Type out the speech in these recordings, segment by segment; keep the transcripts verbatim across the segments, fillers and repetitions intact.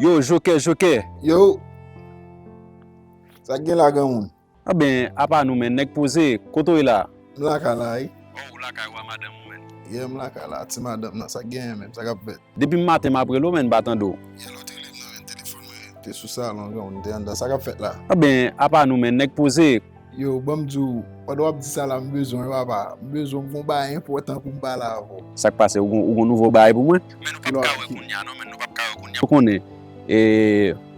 Yo, jokè, jokè. Yo. Sa k gen la, granmoun? Anben, apa nou, menn, nèg poze, kote w ye la? M lakay la, wi. Oh, ou lakay ou a madanm ou, menn? Yeah, m lakay la, ti madanm nan, sa k genyen menm, sa k ap fèt? Depi maten m ap rele w, menn, m pa tande w. Yeah, lè w te rele m nan, menn, telefòn mwen te sou salon, granmoun, m te anndan, sa k ap fèt la? Anben, apa nou, menn, nèg poze. Yo, ban m di w, pandan w ap di sa la, m bezwen w, papa. M bezwen w, m gon bagay enpòtan pou m pale avè w. Sa k pase? Ou gon, ou gon nouvo bagay pou mwen? Men nou p ap ka wè kounye a, non, men nou p ap ka wè kounye a. Ou konnen, e,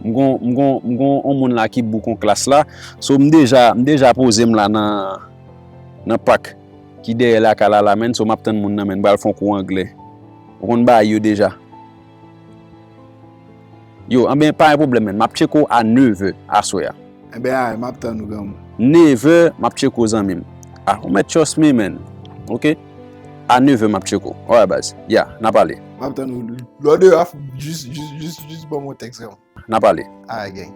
m gon, m gon, m gon on moun la ki bouk on klas la. So, m deja, m deja poze m la nan, nan pak ki dèyè lakay la, la, menn. So, m ap tann moun nan, menn. M pral fè on kou anglè. Ou konn bagay yo deja. Yo, anben, pa gen pwoblèm, menn. M ap tcheke w a nevè aswè a. Enben, alright, m ap tann ou, granmoun. Nevè, m ap tcheke w, zanmi m. Ah, ou mèt trust me, man. Ok? A nevè, m ap tcheke w. Alright, baz. Yeah, n a pale. M ap tann ou. Lè w deyò a, jis, jis, jis, jis ban m yon tèks, granmoun. N a pale. Alright, gang.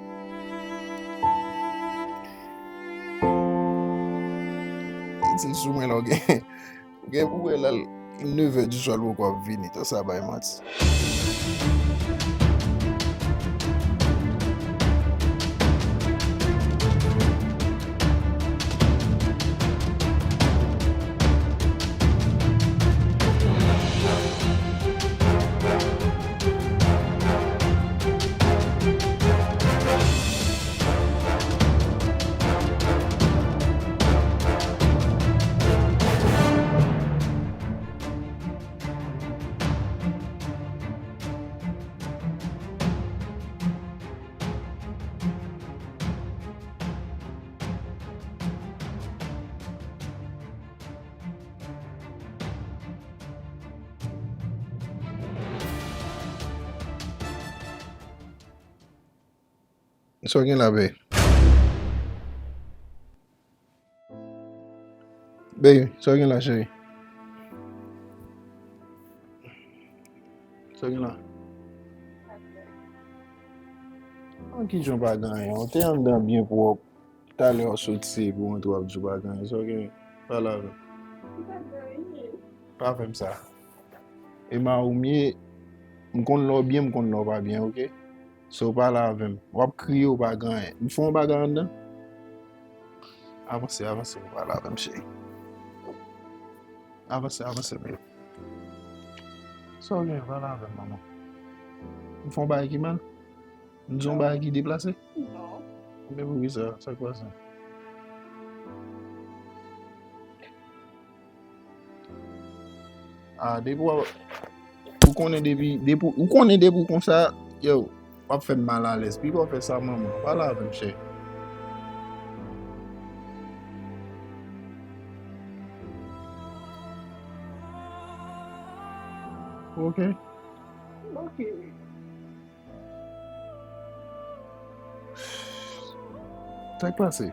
Itil sou mwen, lè w gen. Gen pou wè lè l nevè di swa l poko ap vini, tan sa bay manti. Sa w gen la, babe? Babe, sa w gen la, cheri? Sa w gen la? An, kijan w pa gen anyen? Ou te anndan byen pwòp. Talè w soti epi w antre w ap di w pa gen anyen. Sa w gen? Pale avè m. M pa gen anyen. Pa fè m sa. Emma, ou mye, m konn lè w byen, m konn lè w pa byen, ok? So, pale avè m. W ap kriye, w pa gen anyen. M fè yon bagay anndan? Avanse, avanse pou w pale avè m, cheri. Avanse, avanse, baby. Sa w gen? Pale avè m, manman. M fè yon bagay ki mal? M di yon bagay ki deplase? Non. Men poukisa? Sa k pase? Ah, depi w ap, ou konnen depi, depi, ou konnen depi w konsa, yo, w ap fè m malalèz. Piga w fè sa, manman. Pale avè m, chè. Ok. Ok. Sa k pase?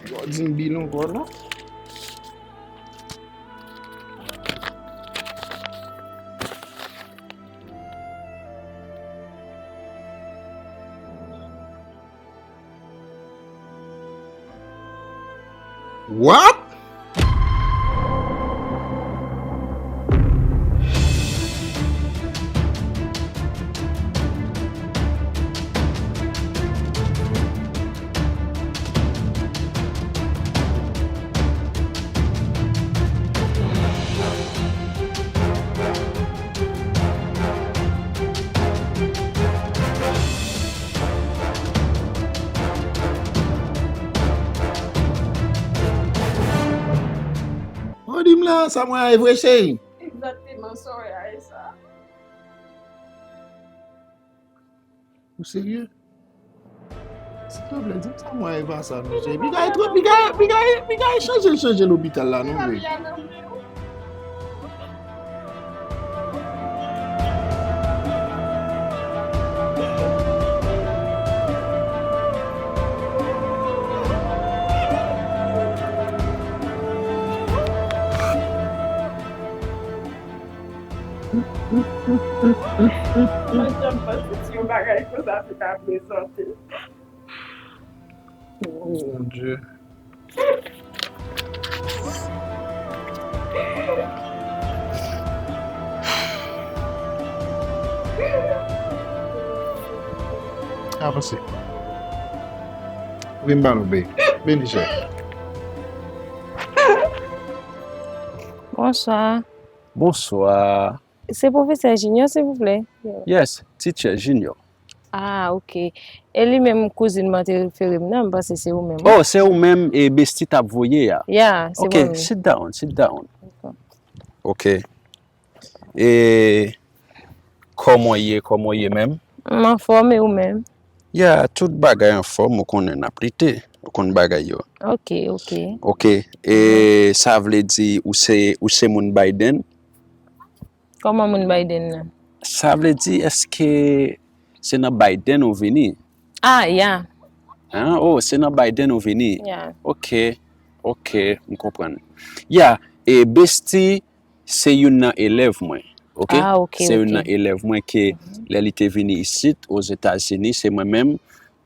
Yo di m bil ankò, non? What? Ou di m la, sa mwen a e vre, cheri? Egzakteman, sa w a e sa. Ou serye? Silvouplè, di m sa mwen a e pa sa, mesye. Piga e twòp, piga, piga, piga e chanje l, chanje lopital la, non, vre. Mwen janm panse ti yon bagay konsa te ka prezante. Oh, mon Dieu. Avanse. Vin ba nou, babe. Vin, chè. Bonswa. Bonswa. Se pwofesè Junior, silvouplè? Yes, teacher Junior. Ah, ok. E li menm kouzin mwen te refere m nan, m panse se ou menm. Oh, se ou menm e Besti t ap voye a. Yeah, se Ok, mwen menm. Sit down, sit down. Ok. E kòman w ye, kòman w ye menm? M anfòm e ou menm? Ya, tout bagay anfòm, ou konnen n ap lite, ou konn bagay yo. Ok, ok. Ok, e sa vle di ou se, ou se moun Biden? Kòman moun Biden nan? Sa vle di, èske se nan Biden ou vini? Ah, ya. Hein? Oh, se nan Biden ou vini? Ya. Ok, ok, m konprann. Ya, e Besti se youn nan elèv mwen. Ok? Ah, ok, Se youn ok. Nan elèv mwen ke lè li te vini isit, Ozetazini, se mwen menm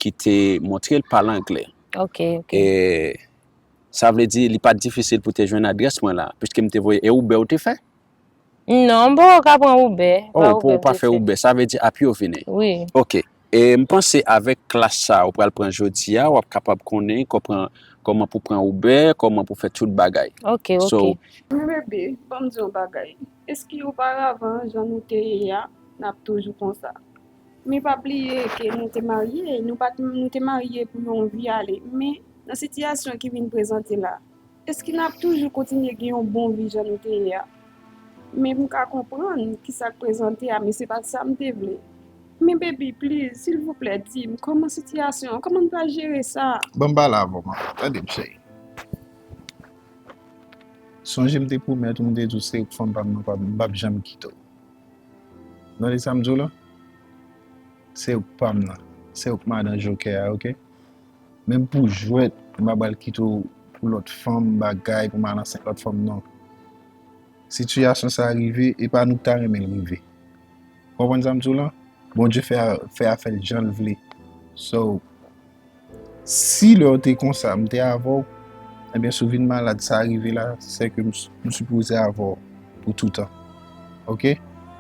ki te montre l pale anglè. Ok, ok. E sa vle di, li pa t difisil pou te jwenn adrès mwen la, piske m te voye, e Uber ou te fè? Non, m poko ka pran Uber. Oh, pou ou pa fè Uber, sa vle di a pye ou vini. Wi. Ok. E m panse avèk klas sa ou pral pran jodi a, w ap kapab konnen kòman, kòman pou pran Uber, kòman pou fè tout bagay. Ok, ok. So, Men bebe, ban m di yon bagay. Èske oparavan, jan nou te ye a, n ap toujou konsa? Men pa bliye ke nou te marye, nou pa t, nou te marye pou yon vi ale. Men nan sitiyasyon ki vin prezante la, èske n ap toujou kontinye gen yon bon vi jan nou te ye a? Men m ka konprann ki sa k prezante a, men se pa t sa m te vle. Men baby, please, silvouplè, di m, kòman sitiyasyon an? Kòman n pral jere sa? Ban m pale avè w, manman. Tande m, cheri. Sonje m te pwomèt ou, m te di w se ou k fanm pa m nan, pa m, m p ap janm kite w. Tande sa m di w la? Se ou k pa m nan. Se ou k madan jokè a, ok? Menm pou jwèt, m pa pral kite w pou lòt fanm, bagay, pou m al ansent lòt fanm, non. Sitiyasyon sa rive, e pa nou k ta renmen l rive. Konprann sa m di w la? Bondye fè, fè afè l jan l vle. So, si lè w te konsa, m te avè w, ebyen, si w vin malad, sa rive la, se ke m, m sipoze avè w pou toutan. Ok?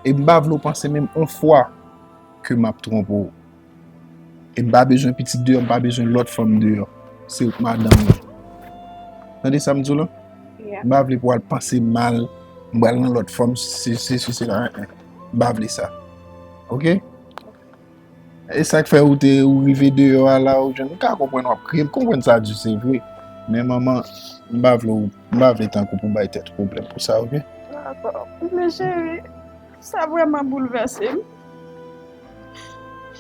E m pa vle w panse menm on fwa ke m ap twonpe w. E m pa bezwen pitit deyò, m pa bezwen lòt fanm deyò. Se ou k madanm mwen. Tande sa m di w la? M pa vle pou w al panse mal, m pral nan lòt fanm, se, se, se, se la, en, en. M pa vle sa. Ok? E sa k fè ou te, ou rive deyò a la, ou jwenn, m ka konprann w ap kriye, m konprann sa di se vre. Men manman, m pa vle w, m pa vle tankou pou bay tèt ou pwoblèm pou sa, ok? Dakò. Men cheri, sa vrèman boulvèse m.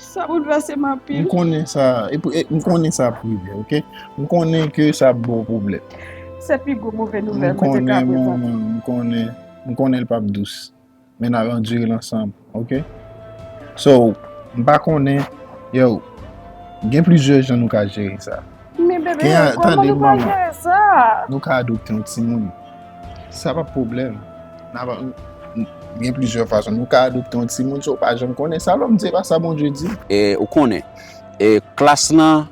Sa boulvèse m anpil. M konnen sa, e pou, e, m konnen sa ap rive, ok? M konnen ke sa ap ba w pwoblèm. Se pi gwo move M nouvèl mwen te ka konnen, prezante. Manman, m konnen, m konnen l p ap dous. Men n ap andire l ansanm, ok? So, m pa konnen, yo, gen plizyè jan nou ka jere sa. Men bebe, Gen, kòman tande nou pral manman. Jere sa? Nou ka adopte yon timoun. Sa p ap pwoblèm. N ap, n, n, gen plizyè fason. Nou ka adopte yon timoun, so w pa janm konnen. Sa lòm di, e pa sa Bondye di. E ou konnen, e klas lan,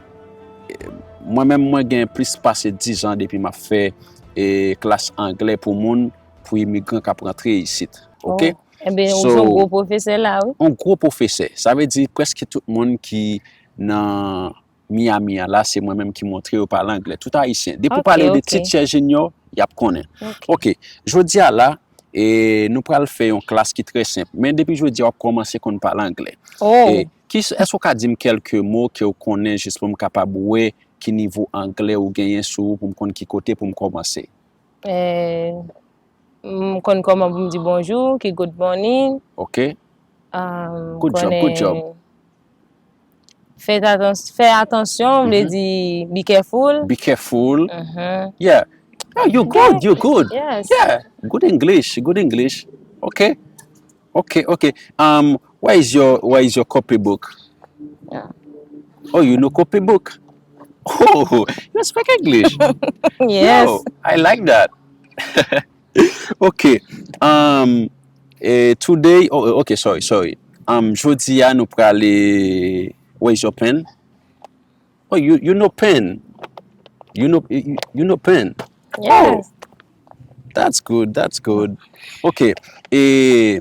e, mwen menm mwen gen plis pase diz an depi m ap fè e klas anglè pou moun, pou imigran k ap rantre isit. Ok? Oh. Ebyen, ou So, se yon gwo pwofesè la, wi. Yon gwo pwofesè. Sa vle di prèske tout moun ki nan Miami an la, se mwen menm ki montre yo pale anglè. Tout Ayisyen. Depi w Ok, pale de ok. Teacher Junior, y ap konnen. Ok. Ok. Jodi a la, e, nou pral fè yon klas ki trè senp. Men depi jodi a, w ap kòmanse konn pale anglè. Oh. E, ki, èske w ka di m kèlke mo ke w konnen jis pou m kapab wè ki nivo anglè ou genyen sou ou pou m konn ki kote pou m kòmanse? Eh, m konn kòman pou m di bonjou, ki good morning. Ok. Um, Good job, good job. Fè atans-, fè atansyon, vle di be careful. Be careful. Mhm. Yeah. Oh, you good, you good. Yes. Yeah. Good English, good English. Ok. Ok, ok. Um, where is your, where is your copybook? Yeah. Oh, you know copybook? Oh, you speak English. Yes. Yo, I like that. Ok. Um, eh, today, oh, ok, sorry, sorry. Um, jodi a nou prale, where is your pen? Oh, you, you know pen. You know, you, you know pen. Yes. That's good, that's good. Ok, e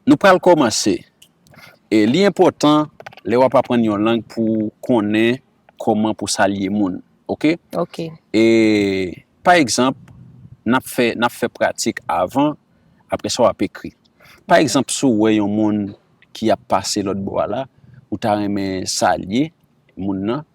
nou pral kòmanse. E li enpòtan lè w ap aprann yon lang pou w konnen kòman pou salye moun, ok? Ok. E pa egzanp, n ap fè, n ap fè pratik avan, apre sa w ap ekri. Pa egzanp, si w wè yon moun ki ap pase lòt bò a la, ou ta renmen salye moun nan,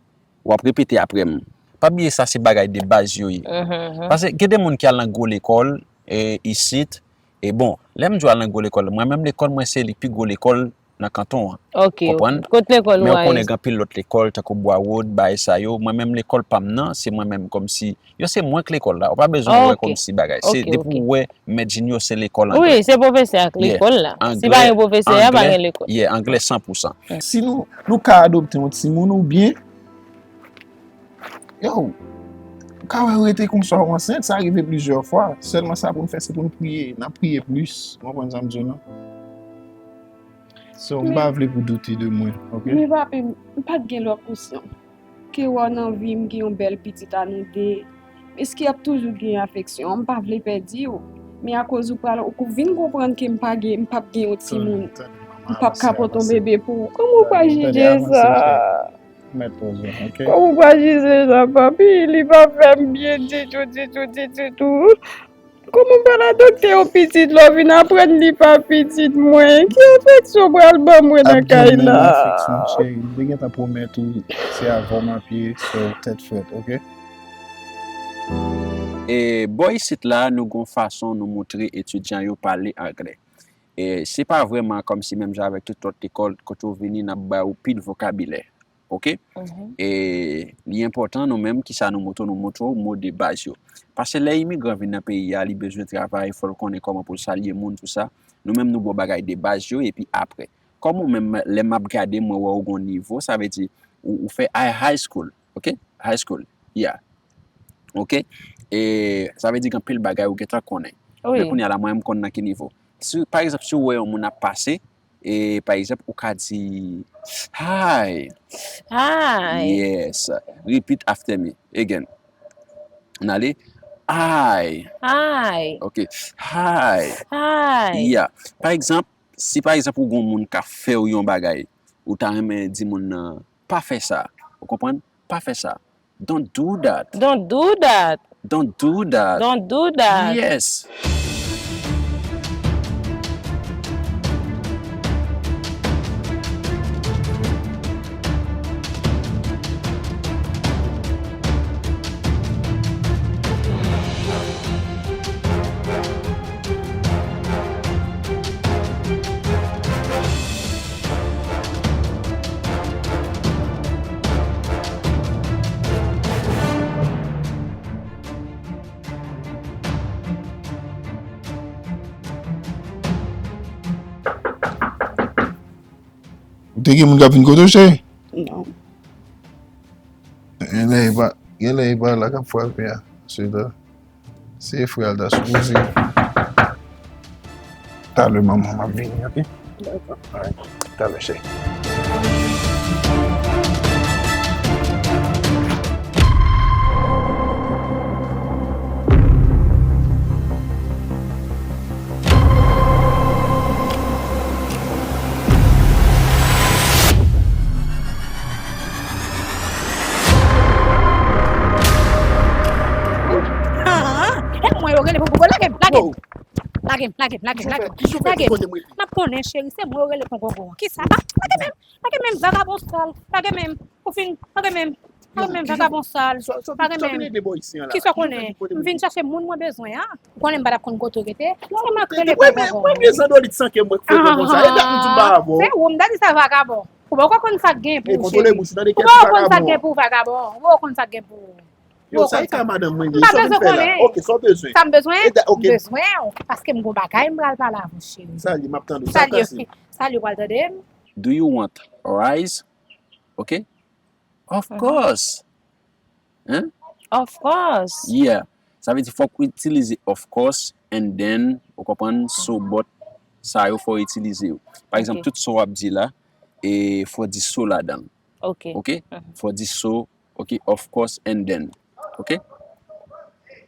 w ap repete apre m. Pa bliye sa se bagay de baz yo ye. Mhm, mhm. Paske gen de moun ki al nan gwo lekòl, e, isit, e bon, lè m di w al nan gwo lekòl, mwen menm lekòl mwen se li pi gwo lekòl nan kanton an. Ok. Konprann? Kot lekòl ou al? Men ou konnen gen anpil lòt lekòl, tankou Bwa Wod, bagay sa yo. Mwen menm lekòl pa m nan, se mwen menm kòmsi, yo se mwen k lekòl la. Ou pa bezwen wè kòmsi bagay. Se depi ou wè Mèt Junior se lekòl an. Wi, se pwofesè ak lekòl la. Si pa gen pwofesè a, pa gen lekòl. Yeah, anglè san pou san. Si nou, nou ka adopte yon timoun oubyen, yo, ou ka wè rete konsa ou ansent, sa rive plizyè fwa. Sèlman sa pou n fè, se pou n priye. N ap priye plis. Ou konprann sa m di w lan? So, m pa vle pou doute de mwen, ok? Men papi, m pa t gen lòt opsyon ke wè w nan vi m, gen yon bèl pitit a nou de. Èske y ap toujou gen afeksyon? M pa vle pèdi w. Men akoz ou pral, ou vin konprann ke m pa gen, m p ap gen yon timoun. M p ap ka pote yon bebe pou ou. Kòman ou pral jije sa? Kòman ou pral jije sa, papi? Li pa fè m byen ditou, ditou, ditou, ditou. Kòman m pral adopte yon pitit lè w vin aprann li pa pitit mwen? Ki afeksyon w pral ban mwen nan kay la? Ap gen menm afeksyon, cheri. M te gentan pwomèt ou se avè w m ap ye, so tèt frèt, ok? E bò isit la, nou gon fason nou moutre etidyan yo pale anglè. E se pa vrèman kòmsi menm jan avèk tout lòt lekòl, kote w vini, n ap ba w pil vokabilè. Ok? Mhm. E li enpòtan nou menm, kisa nou moutre, nou moutre w mo de baz yo. Paske lè imigran vin nan peyi a, li bezwen travay, fò l konnen kòman pou l salye moun, tou sa. Nou menm, nou ba w bagay de baz yo, epi apre. Kòm ou menm, lè m ap gade, mwen wè w gon nivo, sa vle di, ou, ou fè high, high school, ok? High school, yeah. Ok? E sa vle di gen anpil bagay ou gentan konnen. Wi. Men kounye a la, mwen, m konn nan ki nivo. Si, pa egzanp, si w wè yon moun ap pase, e pa egzanp, ou ka di, "Hi." Hi. Yes. Repeat after me. Again. N ale. Hi. Hi. Ok. Hi. Hi. Yeah. Pa egzanp, si pa egzanp, ou gon moun k ap fè w yon bagay, ou ta renmen di moun nan, "Pa fè sa." Ou konprann? "Pa fè sa." Don't do that. Don't do that. Don't do that. Don't do that. Yes. Ou te gen moun k ap vin kote w, cheri? Non. Genlè e pa, genlè e pa la k ap frape a. Se la. Se frè a l ta sipoze. Talè manman m ap vini, ok? Dakò. Alright. Talè, cheri. Ah, e mwen yo rele pou gogo. Lage m, lage m. Lage m, lage m, lage m, lage m. Lage m. M ap konnen, cheri, se mwen yo rele pou gogo. Kisa? Ah, lage menm. Lage menm, vakabon sal. Lage menm. Ou fin, lage menm. Lage menm, vakabon sal. Lage menm. Kisa w konnen? M vin chache moun mwen bezwen an. Ou konnen m pa t ap konn kote w rete. Se mwen k rele pou gogo. Premye zandolit san ke mwen k fè konsa. E dat m di m pa avè w. Se ou, m ta di sa vakabon. Ou poko konn sa k gen pou ou, cheri. Ou poko konn sa k gen pou ou, vakabon. Ou poko konn sa k gen pou ou. Yo, sa e ka madanm mwen ye, sa w vin fè la? Ok, sa w bezwen? Sa m bezwen? M bezwen w, paske m gon bagay m pral pale avè w, cheri. Salye, m ap tande w. Salye, salye, w pral tande m? Do you want rice? Ok? Of course. Hein? Of course. Yeah. Sa vle di fòk w itilize of course and then, ou konprann, so but, sa yo fò w itilize yo. Pa egzanp, tout sa w ap di la, e fò w di so ladan l. Ok. Ok? Fò w di so, ok, of course, and then. Ok?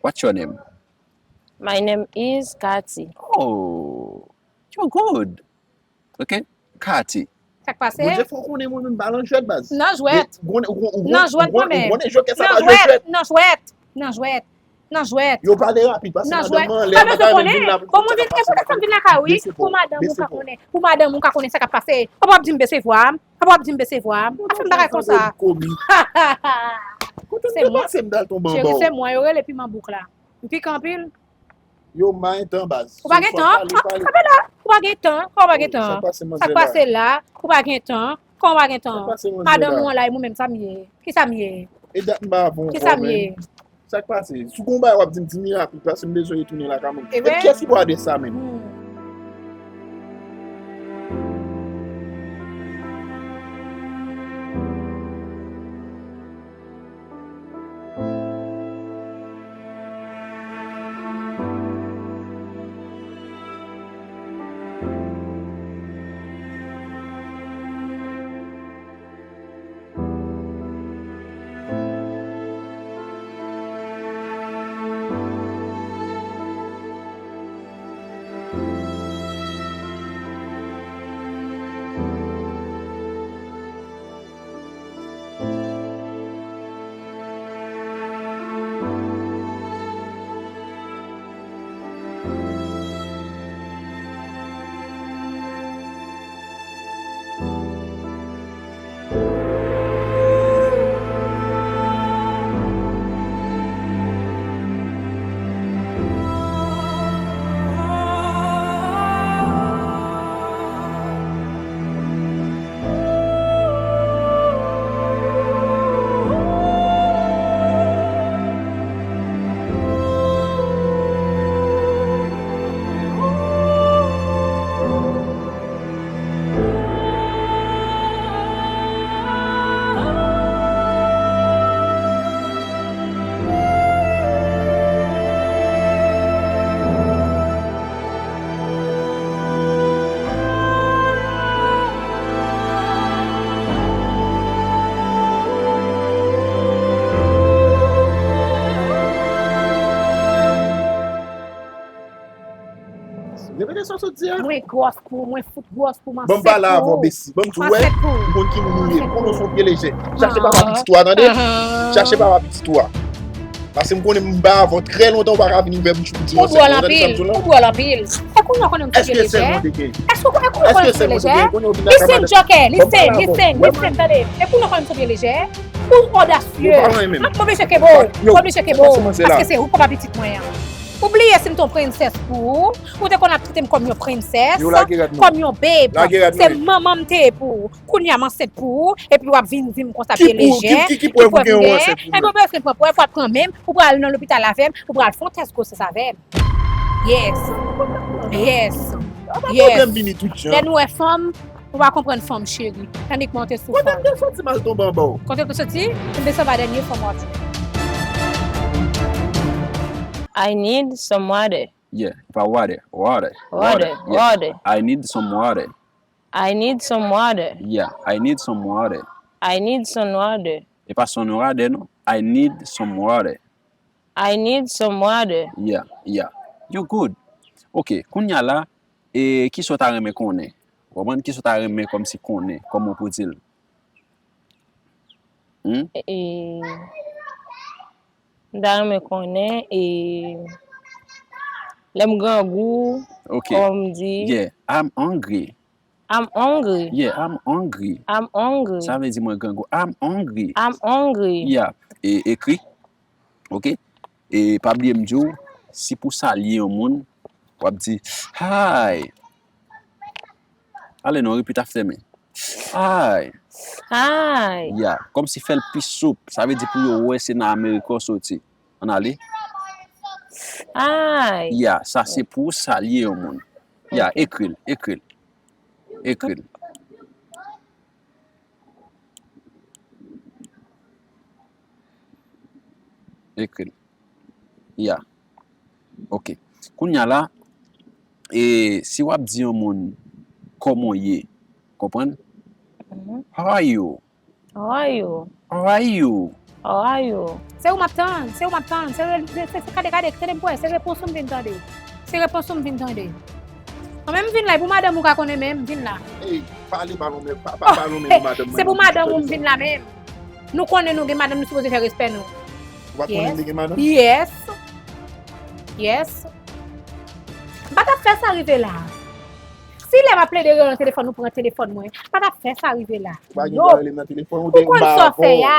What's your name? My name is Cathy. Oh, you're good. Ok? Cathy. Sa k pase? Bondye fè w konnen mwen menm pa nan jwèt baz. Nan jwèt. Ou konnen- ou- ou- ou- Nan jwèt ou- ou- mwen menm. Ou konnen jwèt sa Nan pa jwe jwèt. jwèt. Nan jwèt. Nan jwèt. Nan jwèt. Yo pale rapid paske Nan madanm jwèt. mwen anlè Ou pa bezwen madanm mwen konnen. vin la pou Bon, di mwen vin sa k pase eske sa m vin lakay ou wi. Bese Pou fò, madanm ou bese ka fò. konnen. Pou madanm ou ka konnen sa k ap pase. Ou p ap di m bese vwa m. Ou p ap di m bese vwa m. Pa fè m bagay konsa. Komi. Kote Se m te mwen. Pase m dal tonbe Cheri, anba se w. Mwen yo rele piman bouk la. M pikan anpil. Yo ma entan baz. Ou pa gen tan? Kanpe la. Ou pa gen tan? Kòman ou pa gen tan? Sa k pase la? Ou pa gen tan? Kòman ou pa gen tan? Madanm ou an la, e mwen menm sa m ye. Ki sa m ye? E dat m pa avon Ki sa m ye? Sa k pase? Si w gon bagay w ap di m, di m li rapid paske m bezwen retounen lakay mwen. E Epi vre? Kiyès ki pral de sa menm? Hmm. Repete sa w sot di a. Mwen gwòs pou ou, mwen fout gwòs pou ou, m Ban m pale avè w ansent pou ou. Besi. Ban m di w M wè, ansent pou ou. ou konn ki moun ou ye. M konnen w se yon pye lejè. Chache Ah. papa pitit ou a, tande? Chache papa pitit ou a. Paske m konnen m ba avè w trè lontan, ou pa ka vin ouvè bouch ou pou di Ou yon dwòl sèl. Ou tande sa m anpil, di w la? ou dwòl anpil. E kounye a w konnen m se Èske pye se lejè? mwen te gen? Èske w konnen, èske w konnen m se pye lejè? Listen, Joker, listen, listen, listen, tande. E kounye a w konnen m se pye lejè? Ou odasye. M ap oblije kebe w, m ap oblije kebe w. Paske se ou k papa pitit mwen an. Ou bliye si m te yon prensès pou ou, ou te konn ap trete m kòm yon prensès, kòm yon babe. Se manman m te ye pou ou. Kounye a m ansent pou ou, epi w ap vin di m konsa pye lejè. Ki prèv ou gen? Ebyen w bezwen pran prèv, w ap pran men m, ou pral nan lopital avè m, ou pral fè yon tès gwosès avè m. Yes. Yes. Yes. Lè nou wè fanm, ou pa konprann fanm cheri. Tandik mwen w te sou fanm. Kote m te soti m al tonbe anba w? Kote w te soti? M te sanba dènye fanm w ap jwenn. I need some water. Yeah, e pa water, water. Water, water. I need some water. I need some water. Yeah, I need some water. I need some water. E pa some water non. I need some water. I need some water. Yeah, yeah. You good. Ok, kounye a la, e kisa w ta renmen konnen? Ou konprann kisa w ta renmen kòmsi konnen, kòman pou di l? Hmm? E, m ta renmen konnen, e, lè m grangou, Ok. kòm di, Yeah, I'm hungry. I'm hungry. Yeah, I'm hungry. I'm hungry. Sa vle di mwen grangou. I'm hungry. I'm hungry. Yeah, e, ekri. Ok? E pa bliye m di w, si pou salye yon moun, w ap di, hi. Ale non, repete after me. Hi. Hi. Yeah, kòmsi fè l pi soup. Sa vle di pou yo wè se nan Amerik ou soti. Ann ale. Hi. Yeah, sa se pou w salye yon moun. Yeah, ekri l, ekri l. Ekri l. Ekri l. Yeah. Ok. Kounye a la, e, si w ap di yon moun kòman w ye, konprann? Mhm. How are you? How are you? How are you? How are you? Se ou m ap tann, se ou m ap tann. Se, se, se, se kade, kade, tande m kwè, se repons ou m vin tande. Se repons ou m vin tande. Mwen menm m vin la, e pou madanm ou ka konnen menm, m vin la. Ey, pale pa non men, pa, pa, pa non men madanm mwen. Se pou madanm ou m vin la menm. Nou konnen nou gen madanm, nou sipoze fè respè nou. Ou pa konnen li gen madanm? Yes. Yes. M pa t ap fè sa rive la. Si lè m ap plede rele nan telefòn, ou pran telefòn mwen, m pa t ap fè sa rive la. Ou pa gen dwa rele m nan telefòn, ou Ou konn sa w fè a.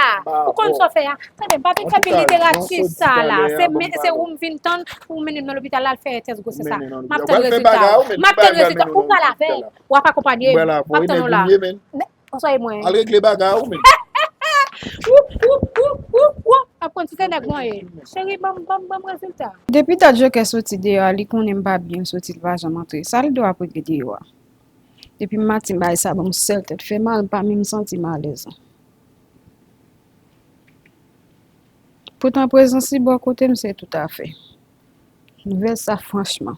Ou konn sa w fè a. Tande, m pa vin fè pil literati sa la. Se men, se ou m vin tann pou mennen m nan lopital la, al fè tès gwosès la. M ap tann rezilta. M ap tann rezilta. Ou pral avè. W ap akonpanye m. M ap tann ou la. Konseye mwen. Al regle bagay ou menm. Woup, woup, woup, woup, woup. Ap konn si se nèg mwen ye. Cheri, ban m, ban m, ban m rezilta. Depi dat Jokè soti deyò a, li konnen m pa byen, l soti, l pa janm antre. Sa l dwe ap regle deyò a? Depi maten, bagay sa ban m sèl tèt fè mal, m pa menm santi m alèz. Poutan prezans li bò kote m se tout afè. Nouvèl sa franchman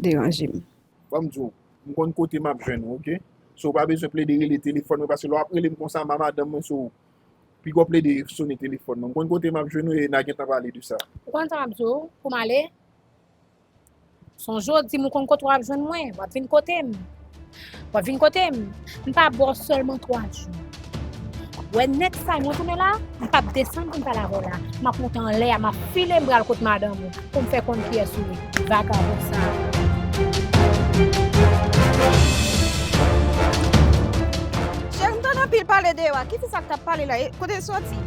deranje m. Ban m di w, m konn kote m ap jwenn ou, oke? So, w pa bezwen plede rele telefòn mwen, paske lè w ap rele m konsa, m a madanm mwen, so, piga w plede sone telefòn mwen. M konn kote m ap jwenn ou e n a gentan pale de sa. Ou konn sa m ap di w pou m ale? Sonje w di m ou konn kote w ap jwenn mwen, w ap vin kote m. W ap vin kote m. M pa ba w sèlman twa jou. Wè, next time mwen tounen la, m p ap desann pou m pale avè w la. M ap monte anlè a, m ap file m pral kot madanm ou pou m fè konn kiyès ou ye. Vagabon sa a. Cheri, m tande anpil pale deyò a. Ki fi sa k t ap pale la? E kote l soti?